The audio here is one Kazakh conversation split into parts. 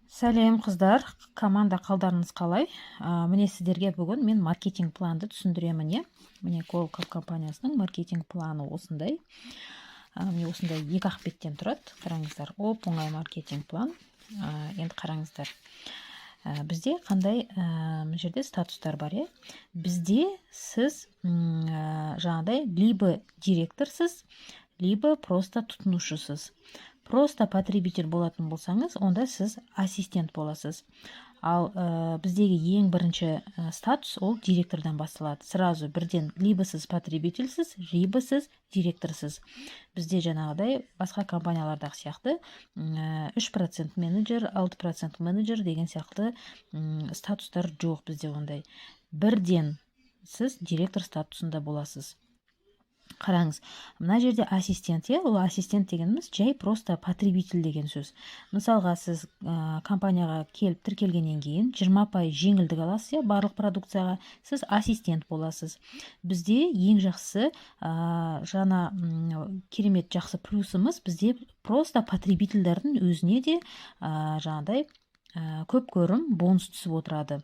Сәлем, қыздар, команда! Қалдарыңыз қалай? Міне, сіздерге бүгін мен маркетинг планды түсіндіремін, иә. Міне, Колкап компаниясының маркетинг планы осындай. Міне, осындай екі ақ беттен тұрады. Қараңыздар, оп оңай маркетинг план. Енді қараңыздар, бізде қандай мына жерде статустар бар, иә. Бізде сіз жаңағыдай либо директорсыз, либо просто тұтынушысыз. Просто потребитель болатын болсаңыз, онда сіз ассистент боласыз. Ал біздегі ең бірінші статус ол директордан басталады. Сразу бірден либо сіз потребительсіз, либо сіз директорсыз. Бізде жаңағыдай басқа компаниялардағы сияқты 3% менеджер, 6% менеджер деген сияқты статустар жоқ бізде ондай. Бірден сіз директор статусында боласыз. Қараңыз, мына жерде ассистент, иә. Ол ассистент дегеніміз жай просто потребитель деген сөз. Мысалға, сіз компанияға келіп тіркелгеннен кейін 20% жеңілдік аласыз, иә, барлық продукцияға. Сіз ассистент боласыз. Бізде ең жақсы жаңа керемет жақсы плюсымыз: бізде просто потребительдердің өзіне де жаңағыдай көп көрім бонус түсіп отырады.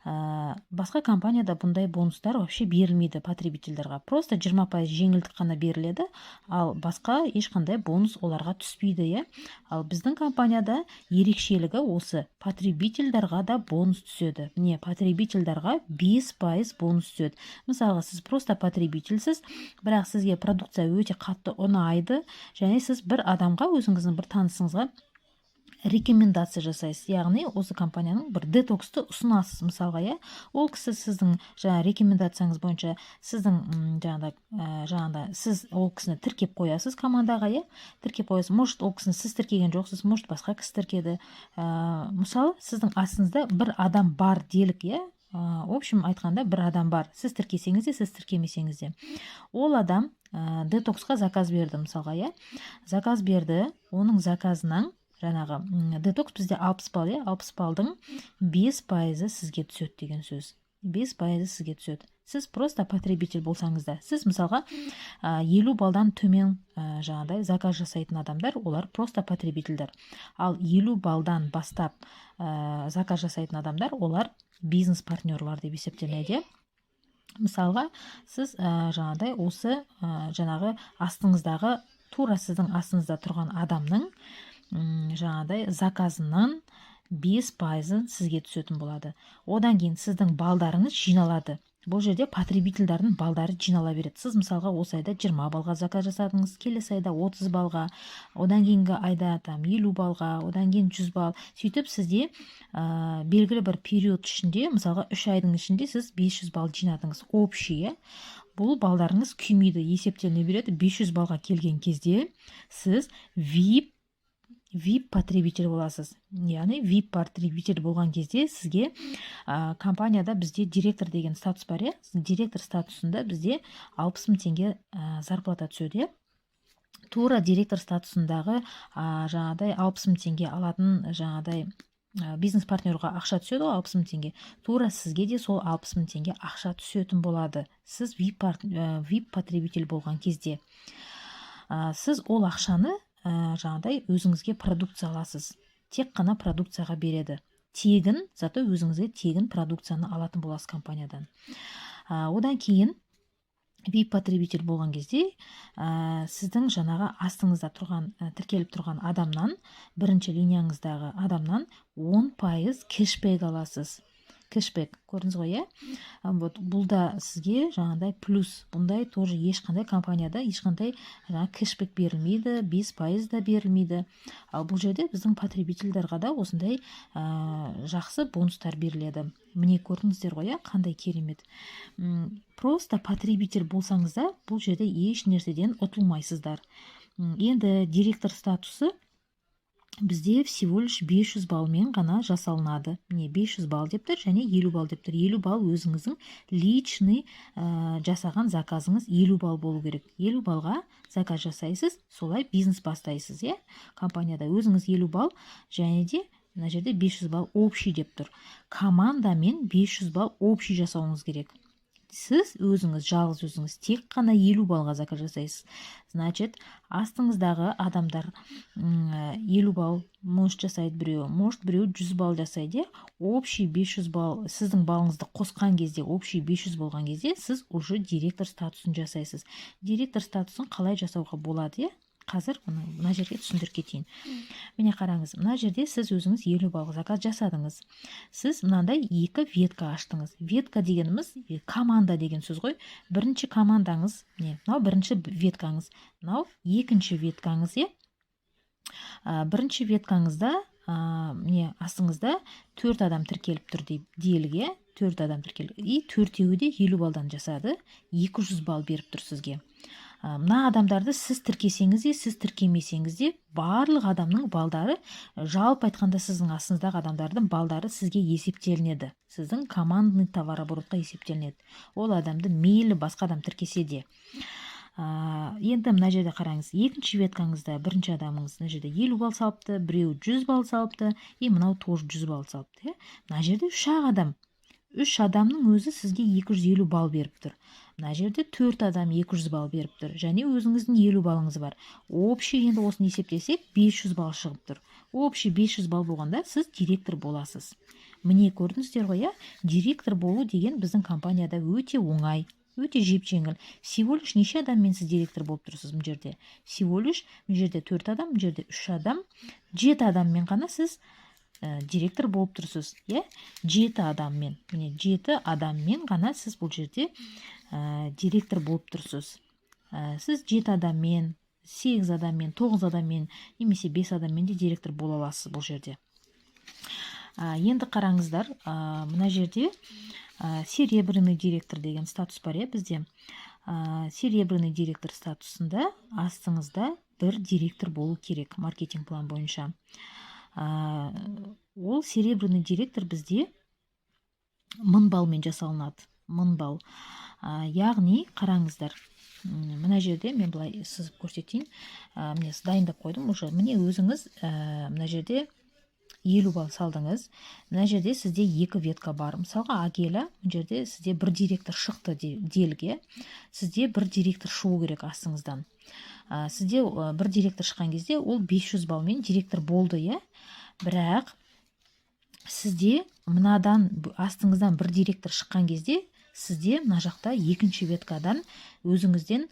Басқа компанияда бұндай бонустар вообще берілмейді потребительдерға. Просто 20% жеңілдік қана беріледі, ал басқа ешқандай бонус оларға түспейді, иә. Ал біздің компанияда ерекшелігі осы: потребительдарға да бонус түседі. Міне, потребительдарға 5% бонус түседі. Мысалға, сіз просто потребительсіз, бірақ сізге продукция өте қатты ұнайды және сіз бір адамға, өзіңіздің бір танысыңызға рекомендация жасайсыз, яғни осы компанияның бір детоксты ұсынасыз, мысалға, иә. Ол кісі сіздің жаңа рекомендацияңыз бойынша сіздің жаңағыдай сіз ол кісіні тіркеп қоясыз командаға, иә, тіркеп қоясыз. Может, ол кісіні сіз тіркеген жоқсыз, может, басқа кісі тіркеді. Мысалы, сіздің астыңызда бір адам бар делік, иә. В общем айтқанда, бір адам бар, сіз тіркесеңіз де, сіз тіркемесеңіз де, ол адам детоксқа заказ берді, мысалға, иә. Заказ берді, оның заказынан жаңағы детокс бізде 60 балл, иә, 60 балдың 5%-ы сізге түседі деген сөз. 5%-ы сізге түседі, сіз просто потребитель болсаңыз да. Сіз, мысалға, 50 балдан төмен жаңағыдай заказ жасайтын адамдар, олар просто потребительдер. Ал 50 балдан бастап заказ жасайтын адамдар, олар бизнес партнерлар деп есептелінеді, иә. Мысалға, сіз жаңағыдай осы жаңағы астыңыздағы, тура сіздің астыңызда тұрған адамның жаңағыдай заказынан 5%-ын сізге түсетін болады. Одан кейін сіздің балдарыңыз жиналады. Бұл жерде потребительдердің балдары жинала береді. Сіз, мысалға, осы айда 20 балға заказ жасадыңыз, келесі айда 30 балға, одан кейінгі айда там 50 балға, одан кейін 100 балл. Сөйтіп сізде белгілі бір период ішінде, мысалға, 3 айдың ішінде сіз 500 балл жинадыңыз общий, иә. Бұл балдарыңыз күймейді, есептеліне береді. 500 балға келген кезде сіз VIP потребитель боласыз. Яғни VIP потребитель болған кезде сізге компанияда бізде директор деген статус бар, иә. Директор статусында бізде 60 мың теңге зарплата түседі, иә. Тура директор статусындағы жаңағыдай 60 мың теңге алатын жаңағыдай бизнес партнерға ақша түседі ғой, 60 мың теңге, тура сізге де сол 60 мың теңге ақша түсетін болады. Сіз VIP потребитель болған кезде сіз ол ақшаны жаңағыдай өзіңізге продукция аласыз. Тек қана продукцияға береді тегін, зато өзіңізге тегін продукцияны алатын боласыз компаниядан. Одан кейін VIP потребитель болған кезде сіздің жаңағы астыңызда тұрған тіркеліп тұрған адамнан, бірінші линияңыздағы адамнан 10% кэшбэк аласыз. Кэшбэк, көрдіңіз ғой, иә. Вот бұл да сізге жаңағыдай плюс. Бұндай тоже ешқандай компанияда ешқандай жаңағы кэшбэк берілмейді, 5% да берілмейді. Ал бұл жерде біздің потребительдерға да осындай жақсы бонустар беріледі. Міне, көрдіңіздер ғой, иә, қандай керемет. Просто потребитель болсаңыз да, бұл жерде еш нәрседен ұтылмайсыздар. Енді директор статусы бізде всего лишь 500 баллмен ғана жасалынады. Міне, 500 балл деп тұр және 50 балл деп тұр. 50 балл өзіңіздің личный жасаған заказыңыз 50 балл болу керек. 50 баллға заказ жасайсыз, солай бизнес бастайсыз, иә. Компанияда өзіңіз 50 балл және де мына жерде 500 балл общий деп тұр. Командамен 500 балл общий жасауыңыз керек. Сіз өзіңіз, жалғыз өзіңіз тек қана 50 баллға заказ жасайсыз. Значит, астыңыздағы адамдар 50 балл может жасайды біреуі, может, біреу 100 балл жасайды, иә. Общий 500 балл. Сіздің балыңызды қосқан кезде, общий 500 болған кезде сіз уже директор статусын жасайсыз. Директор статусын қалай жасауға болады, иә? Қазір бұны мына жерге түсіндіріп кетейін. Міне, қараңыз, мына жерде сіз өзіңіз 50 баллға заказ жасадыңыз. Сіз мынандай екі ветка аштыңыз. Ветка дегеніміз команда деген сөз ғой. Бірінші командаңыз міне, мынау бірінші веткаңыз, мынау екінші веткаңыз, иә. Бірінші веткаңызда міне, астыңызда төрт адам тіркеліп тұр делік, иә. Төрт адам тіркеліп, и төртеуі де 50 балдан жасады, 200 балл беріп тұр сізге. Мына адамдарды сіз тіркесеңіз де, сіз тіркемесеңіз де, барлық адамның балдары, жалпы айтқанда, сіздің астыңыздағы адамдардың балдары сізге есептелінеді, сіздің командный товарооборотқа есептелінеді. Ол адамды мейлі басқа адам тіркесе де. Енді мына жерде қараңыз, екінші веткаңызда бірінші адамыңыз мына жерде 50 балл салыпты, біреу 100 балл салыпты, и мынау тоже 100 балл салыпты, иә. Мына жерде үш ақ адам, үш адамның өзі сізге 250 балл беріп тұр. Мына жерде төрт адам 200 балл беріп тұр және өзіңіздің 50 баллыңыз бар. Общий енді осыны есептесек, 500 балл шығып тұр. Общий 500 балл болғанда, сіз директор боласыз. Міне, көрдіңіздер ғой, иә? Директор болу деген біздің компанияда өте оңай, өте жеп жеңіл. Всего лишь неше адаммен сіз директор болып тұрсыз мына жерде? Всего лишь мына жерде төрт адам, мына жерде үш адам, жеті адаммен ғана сіз директор болып тұрсыз, иә. Жеті адаммен, міне, жеті адаммен ғана сіз бұл жерде директор болып тұрсыз. Сіз жеті адаммен, сегіз адаммен, тоғыз адаммен немесе бес адаммен де директор бола аласыз бұл жерде. Енді қараңыздар, мына жерде серебряный директор деген статус бар, иә, бізде. Серебряный директор статусында астыңызда бір директор болу керек маркетинг план бойынша. Ол серебряный директор бізде 1000 баллмен жасалынады, 1000 балл. Яғни қараңыздар, мына жерде мен былай сызып көрсетейін. Міне, дайындап қойдым уже. Міне, өзіңіз мына жерде 50 балл салдыңыз. Мына жерде сізде екі ветка бар. Мысалға, Агеля, мына жерде сізде бір директор шықты делік, иә. Сізде бір директор шығу керек астыңыздан. Сізде бір директор шыққан кезде, ол 500 баллмен директор болды, иә. Бірақ сізде мынадан, астыңыздан бір директор шыққан кезде, сізде мына жақта екінші веткадан өзіңізден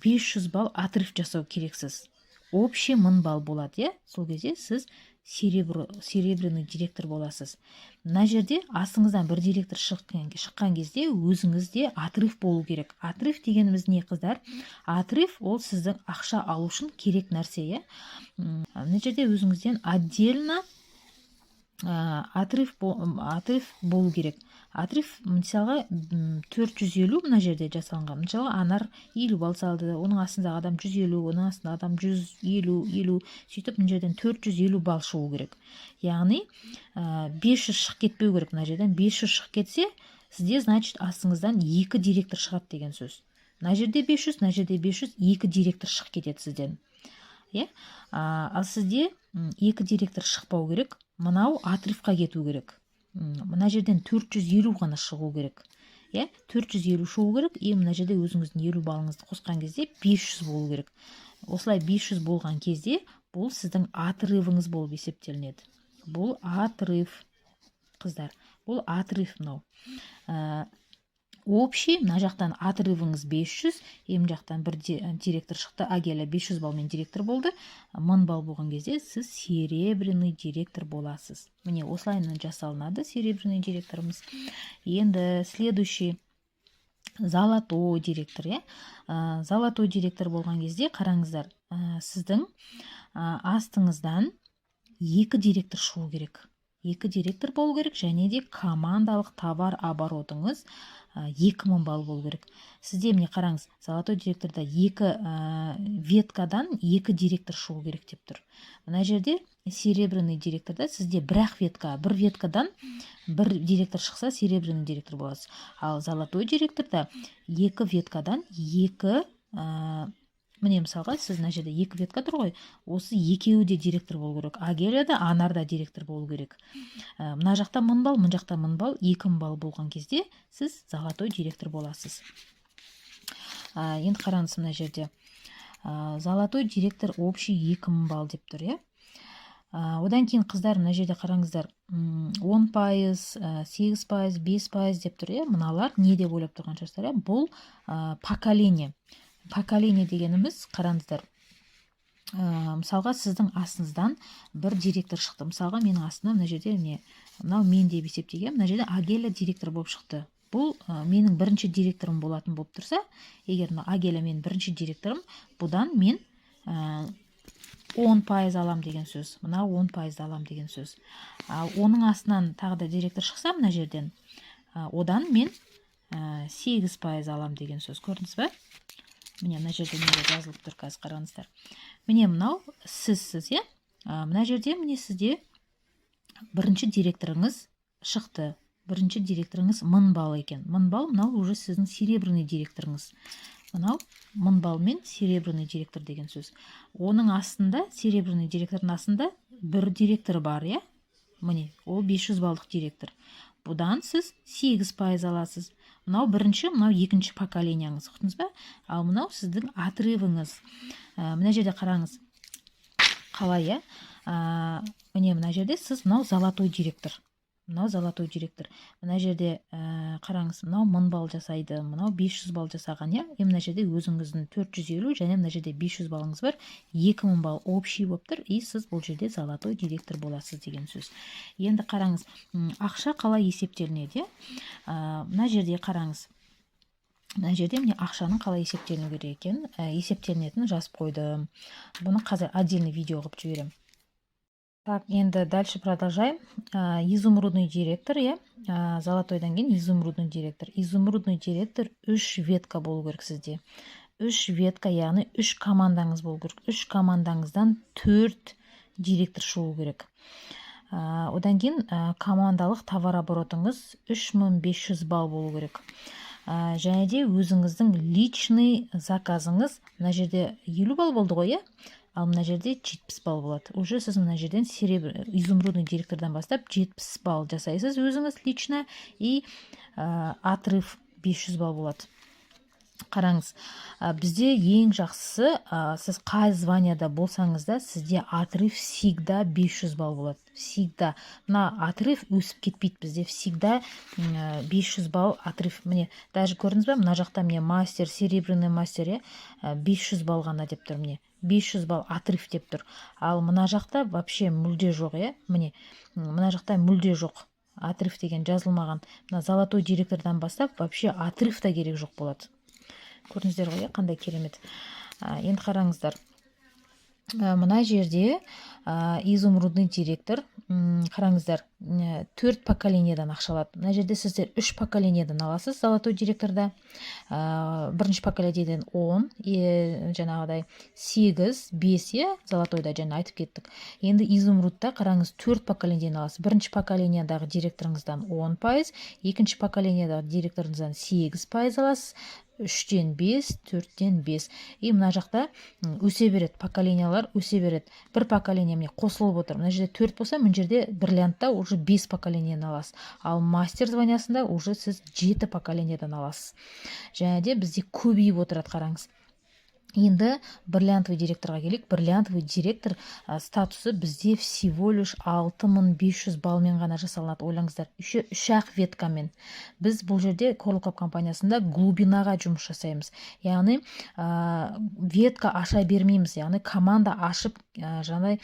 500 балл отрыв жасау керексіз. Общий 1000 балл болады, иә. Сол кезде сіз серебряный директор боласыз. Мына жерде астыңыздан бір директор шыққан кезде өзіңізде отрыв болу керек. Отрыв дегеніміз не, қыздар? Отрыв ол сіздің ақша алу үшін керек нәрсе, иә. Мына жерде өзіңізден отдельно отрыв болу керек. Отрыв, мысалға, 450 мына жерде жасалынған. Мысалға, Анар 50 балл салды, оның астындағы адам 150, оның астындағы адам 150, 50, сөйтіп мына жерден 450 балл шығу керек. Яғни 500 шығып кетпеу керек. Мына жерден 500 шығып кетсе сізде, значит, астыңыздан екі директор шығады деген сөз. Мына жерде 500, мына жерде 500, екі директор шығып кетеді сізден, иә. Ал сізде екі директор шықпау керек, мынау отрывқа кету керек. Мына жерден 450 ғана шығу керек, иә. 450 шығу керек. И мына жерде өзіңіздің 50 балыңызды қосқан кезде 500 болу керек. Осылай 500 болған кезде бұл сіздің отрывыңыз болып есептелінеді. Бұл отрыв, қыздар, бұл отрыв мынау. Общий мына жақтан отрывыңыз 500, мына жақтан бір директор шықты, Агеля 500 баллмен директор болды. 1000 балл болған кезде сіз серебряный директор боласыз. Міне, осылай жасалынады серебряный директорымыз. Енді следующий золотой директор, иә. Золотой директор болған кезде, қараңыздар, сіздің астыңыздан екі директор шығу керек, екі директор болу керек және де командалық товар оборотыңыз 2000 балл болу керек сізде. Міне, қараңыз, золотой директорда екі веткадан екі директор шығу керек деп тұр. Мына жерде серебряный директорда сізде бір ақ ветка, бір веткадан бір директор шықса, серебряный директор боласыз. Ал золотой директорда екі веткадан екі Міне, мысалға, сіз мына жерде екі ветка тұр ғой, осы екеуі де директор болу керек, Агеля да, Анар да директор болу керек. Мына жақта 1000 балл, мына жақта 1000 балл, 2000 балл болған кезде сіз золотой директор боласыз. Енді қараңыз, мына жерде золотой директор общий 2000 балл деп тұр, иә. Одан кейін, қыздар, мына жерде қараңыздар, 10%, 8%, 5% деп тұр, иә. Мыналар не деп ойлап тұрған шығарсыздар, иә? Бұл поколение. Поколение дегеніміз, қараңыздар, мысалға, сіздің астыңыздан бір директор шықты. Мысалға, менің астымнан мына жерде, міне, мынау мен деп есептеген, мына жерде Агеля директор болып шықты. Бұл менің бірінші директорым болатын болып тұрса, егер мына Агеля менің бірінші директорым, бұдан мен 10% алам деген сөз, мына 10%-ды алам деген сөз. Ал оның астынан тағы да директор шықса мына жерден, одан мен 8% алам деген сөз. Көрдіңіз ба? Міне, мына жерде неге жазылып тұр, қазір қараңыздар. Міне, мынау сізсіз, иә. Мына жерде, міне, сізде бірінші директорыңыз шықты. Бірінші директорыңыз 1000 балл екен. 1000 балл, мынау уже сіздің серебряный директорыңыз. Мынау 1000 баллмен серебряный директор деген сөз. Оның астында, серебряный директордың астында бір директор бар, иә. Міне, ол 500 баллдық директор. Бұдан сіз 8% аласыз. Мынау бірінші, мынау екінші поколенияңыз, ұқтыңыз ба? Ал мынау сіздің отрывыңыз. Мына жерде қараңыз қалай, иә. Міне, мына жерде сіз, мынау золотой директор, мынау золотой директор. Мына жерде қараңыз, мынау 1000 балл жасайды, мынау 500 балл жасаған, иә. И мына жерде өзіңіздің 450 және мына жерде 500 баллыңыз бар, 2000 балл общий болып тұр. И сіз бұл жерде золотой директор боласыз деген сөз. Енді қараңыз, ақша қалай есептелінеді, иә? Мына жерде қараңыз, мына жерде, міне, ақшаның қалай есептеліну керек екенін, есептелінетінін жазып қойдым. Бұны қазір отдельный видео қылып жіберемін. Так, енді дальше продолжаем. Изумрудный директор, иә. Золотойдан кейін изумрудный директор. Изумрудный директор үш ветка болу керек сізде. Үш ветка, яғни үш командаңыз болу керек. Үш командаңыздан төрт директор шығу керек. Одан кейін командалық товарооборотыңыз 3500 балл болу керек. Және де өзіңіздің личный заказыңыз мына жерде 50 балл болды ғой, иә, ал мына жерде 70 балл болады. Уже сіз мына жерден серебр изумрудный директордан бастап 70 балл жасайсыз өзіңіз лично, и отрыв 500 балл болады. Қараңыз, бізде ең жақсысы, сіз қай званияда болсаңыз да, сізде отрыв всегда 500 балл болады, всегда. Мына отрыв өсіп кетпейді, бізде всегда 500 балл отрыв. Міне, даже көрдіңіз ба, мына жақта, міне, мастер, серебряный мастер, иә, 500 балл ғана деп тұр. Міне, 500 балл отрыв деп тұр. Ал мына жақта вообще мүлде жоқ, иә. Міне, мына жақта мүлде жоқ, отрыв деген жазылмаған. Мына золотой директордан бастап вообще отрыв та керек жоқ болады. Көрдіңіздер ғой, иә, қандай керемет. Енді қараңыздар, мына жерде изумрудный директор, қараңыздар, төрт поколениядан ақша алады. Мына жерде сіздер үш поколениядан аласыз. Золотой директорда бірінші поколениеден 10, жаңағыдай 8, 5, иә. Золотойда жаңа айтып кеттік. Енді изумрудта, қараңыз, төрт поколениеден аласыз. Бірінші поколениядағы директорыңыздан 10%, екінші поколениядағы директорыңыздан 8% аласыз, үштен 5, төрттен 5. И мына жақта өсе береді, поколениялар өсе береді. Бір поколение, міне, қосылып отыр. Мына жерде төрт болса, мына жерде бриллиантта уже бес поколениені аласыз. Ал мастер званиясында уже сіз жеті поколениядан аласыз. Және де бізде көбейіп отырады. Қараңыз, енді бриллиантовый директорға келейік. Бриллиантовый директор статусы бізде всего лишь 6500 баллмен ғана жасалынады. Ойлаңыздар, еще үш ақ веткамен. Біз бұл жерде Coral Club компаниясында глубинаға жұмыс жасаймыз, яғни ветка аша бермейміз, яғни команда ашып, жаңағыдай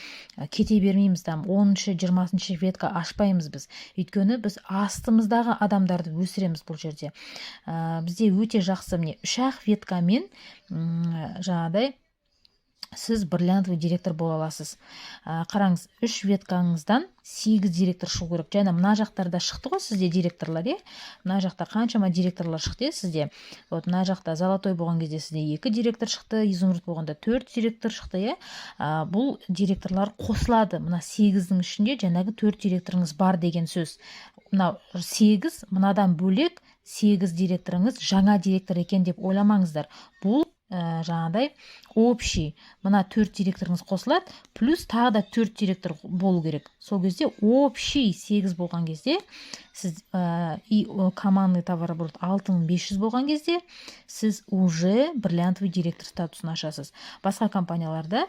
кете бермейміз, там 10-, 20-шы ветка ашпаймыз біз, өйткені біз астымыздағы адамдарды өсіреміз бұл жерде. Бізде өте жақсы, міне, үш ақ веткамен жаңағыдай сіз бриллиантовый директор бола аласыз. Қараңыз, үш веткаңыздан сегіз директор шығу керек. Және мына жақтарда шықты ғой сізде директорлар, иә. Мына жақта қаншама директорлар шықты, иә, сізде. Вот мына жақта золотой болған кезде сізде екі директор шықты, изумруд болғанда төрт директор шықты, иә. Бұл директорлар қосылады. Мына сегіздің ішінде жаңағы төрт директорыңыз бар деген сөз. Мынау сегіз, мынадан бөлек сегіз директорыңыз жаңа директор екен деп ойламаңыздар. Бұл Жаңағыдай общий мына төрт директорыңыз қосылады, плюс тағы да төрт директор болу керек. Сол кезде общий сегіз болған кезде сіз и командный товарооборот 6500 болған кезде сіз уже бриллиантовый директор статусын ашасыз. Басқа компанияларда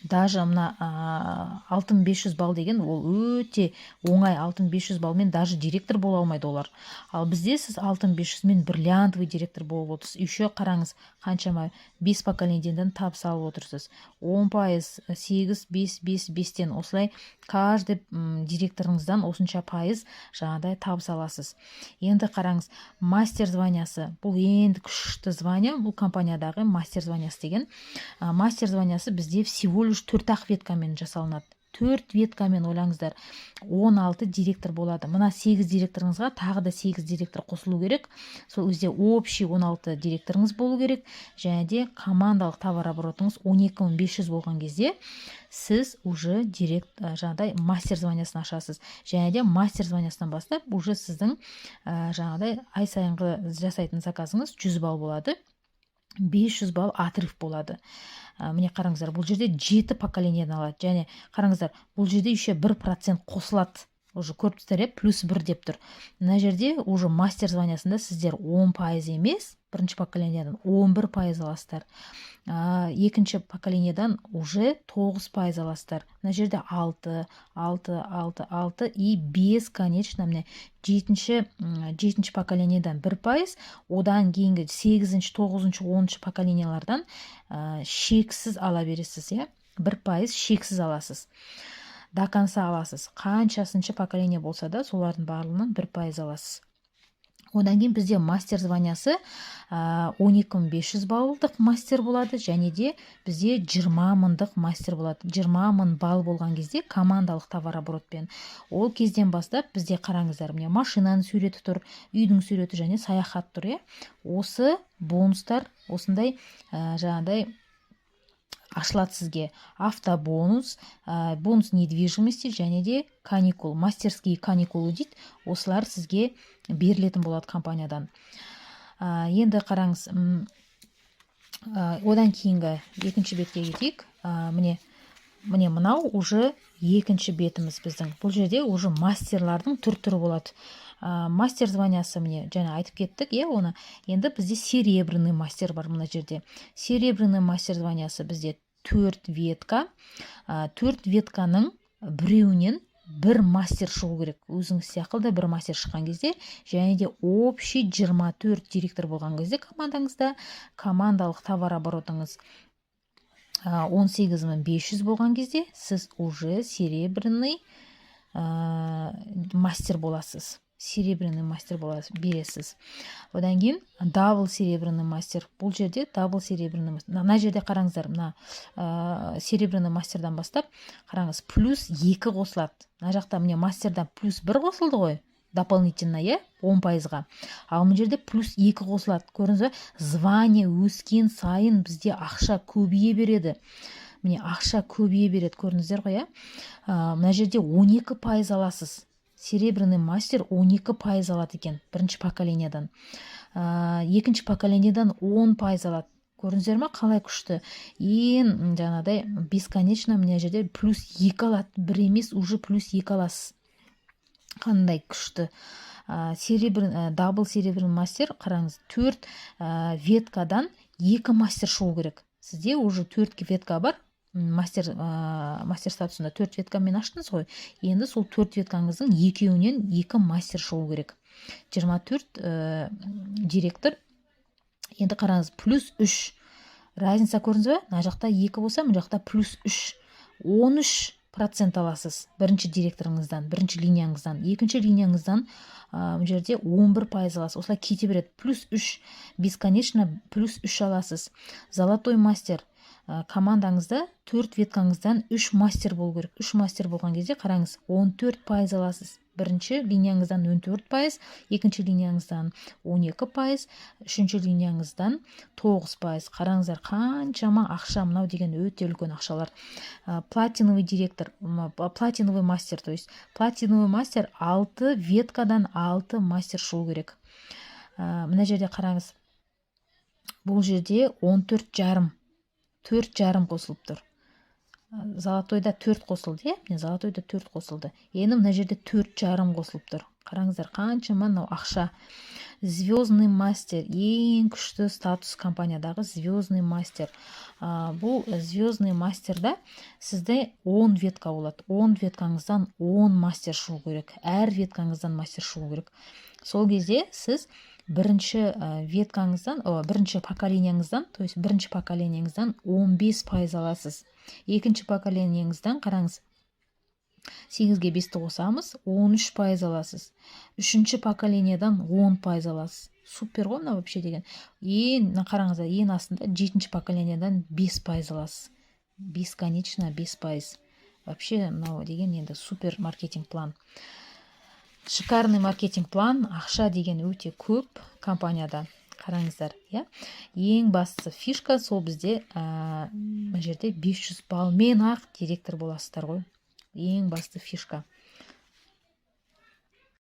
даже мына 6500 балл деген ол өте оңай, 6500 баллмен даже директор бола алмайды олар. Ал бізде сіз 6500-мен бриллиантовый директор болып отырсыз. Еще қараңыз, қаншама бес поколениеден табыс алып отырсыз: 10%, сегіз, бес, бес, бестен. Осылай каждый директорыңыздан осынша пайыз жаңағыдай табыс аласыз. Енді қараңыз, мастер званиясы, бұл енді күшті звание. Бұл компаниядағы мастер званиясы деген, мастер званиясы бізде всего лишь төрт ақ веткамен жасалынады. Төрт веткамен, ойлаңыздар, 16 директор болады. Мына сегіз директорыңызға тағы да сегіз директор қосылу керек. Сол кезде общий 16 директорыңыз болу керек және де командалық товарооборотыңыз 12 500 болған кезде сіз уже директ жаңағыдай мастер званиясын ашасыз. Және де мастер званиясынан бастап уже сіздің жаңағыдай ай сайынғы жасайтын заказыңыз 100 балл болады, 500 балл отрыв болады. Міне, қараңыздар, бұл жерде жеті поколениеден алады. Және қараңыздар, бұл жерде еще 1% қосылады. Уже көріп тұрсыздар, иә, плюс бір деп тұр. Мына жерде уже мастер званиясында сіздер 10% емес, бірінші поколениядан 11% аласыздар, екінші поколениядан уже 9% аласыздар. Мына жерде 6, 6, 6, 6 и бесконечно. Міне, жетінші поколениядан 1%, одан кейінгі сегізінші, тоғызыншы, 10-шы поколениялардан шексіз ала бересіз, иә, 1% шексіз аласыз, до конца аласыз. Қаншасыншы поколение болса да, солардың барлығынан 1% аласыз. Одан кейін бізде мастер званиясы 12 500 баллдық мастер болады және де бізде 20 мыңдық мастер болады. 20 000 балл болған кезде командалық товарооборотпен, ол кезден бастап бізде, қараңыздар, міне, машинаның суреті тұр, үйдің суреті және саяхат тұр, иә. Осы бонустар осындай жаңағыдай ашылады сізге: автобонус, бонус недвижимости және де каникул, мастерские каникулы дейді. Осылар сізге берілетін болады компаниядан. Енді қараңыз, одан кейінгі екінші бетке кетейік. Міне, мынау уже екінші бетіміз біздің. Бұл жерде уже мастерлардың түр түрі болады. Мастер званиясы, міне, жаңа айтып кеттік, иә, оны. Енді бізде серебряный мастер бар. Мына жерде серебряный мастер званиясы бізде төрт ветка, төрт ветканың біреуінен бір мастер шығу керек, өзіңіз сияқты бір мастер шыққан кезде және де общий 24 директор болған кезде командаңызда, командалық товарооборотыңыз 18 500 болған кезде сіз уже серебряный мастер боласыз, серебряный мастер бола бересіз. Одан кейін дабл серебряный мастер. Бұл жерде дабл серебряный, мына жерде қараңыздар, мына серебряный мастердан бастап, қараңыз, плюс екі қосылады. Мына жақта, міне, мастердан плюс бір қосылды ғой дополнительно, иә, 10%-ға. Ал мына жерде плюс екі қосылады, көрдіңіз ба? Звание өскен сайын бізде ақша көбейе береді. Міне, ақша көбейе береді, көрдіңіздер ғой, иә. Мына жерде 12% аласыз. Серебряный мастер 12% алады екен бірінші поколениядан, екінші поколениядан 10% алады. Көрдіңіздер ма, қалай күшті? Ең жаңағыдай бесконечно мына жерде плюс екі алады, бір емес, уже плюс екі аласыз. Қандай күшті! Дабл серебряный мастер, қараңыз, төрт веткадан екі мастер шығу керек. Сізде уже төрт ветка бар. Мастер статусында төрт веткамен аштыңыз ғой. Енді сол төрт веткаңыздың екеуінен екі мастер шығу керек. 24 директор. Енді қараңыз, плюс үш, разница көрдіңіз ба? Мына жақта екі болса, мына жақта плюс үш, 13% аласыз бірінші директорыңыздан, бірінші линияңыздан. Екінші линияңыздан мына жерде 11% аласыз. Осылай кете береді, плюс үш, бесконечно плюс үш аласыз. Золотой мастер, командаңызда төрт веткаңыздан үш мастер болу керек. Үш мастер болған кезде, қараңыз, 14% аласыз. Бірінші линияңыздан 14%, екінші линияңыздан 12%, үшінші линияңыздан 9%. Қараңыздар, қаншама ақша! Мынау деген өте үлкен ақшалар. Платиновый директор, платиновый мастер, то есть платиновый мастер, алты веткадан алты мастер шығу керек. Мына жерде қараңыз. Бұл жерде 14,5, 4,5 қосылып тұр. Золотойда төрт қосылды, иә. Міне, золотойда төрт қосылды, енді мына жерде 4,5 қосылып тұр. Қараңыздар, қаншама мынау ақша. Звездный мастер, ең күшті статус компаниядағы звездный мастер. Бұл звездный мастерда сізде 10 ветка болады. 10 веткаңыздан 10 мастер шығу керек, әр веткаңыздан мастер шығу керек. Сол кезде сіз бірінші веткаңыздан, бірінші поколениеңіздан, то есть бірінші поколениеңіздан 15% аласыз. Екінші поколениеңіздан, қараңыз, сегізге бесті қосамыз, 13% аласыз. Үшінші поколениядан 10% аласыз. Супер ғой мынау вообще деген. Ең, мына қараңыздар, ең астында жетінші поколениядан 5% аласыз. Бесконечно 5%. Вообще мынау деген енді супер маркетинг план, шикарный маркетинг план. Ақша деген өте көп компанияда, қараңыздар, иә. Ең бастысы фишка сол бізде, мына жерде 500 баллмен ақ директор боласыздар ғой. Ең басты фишка.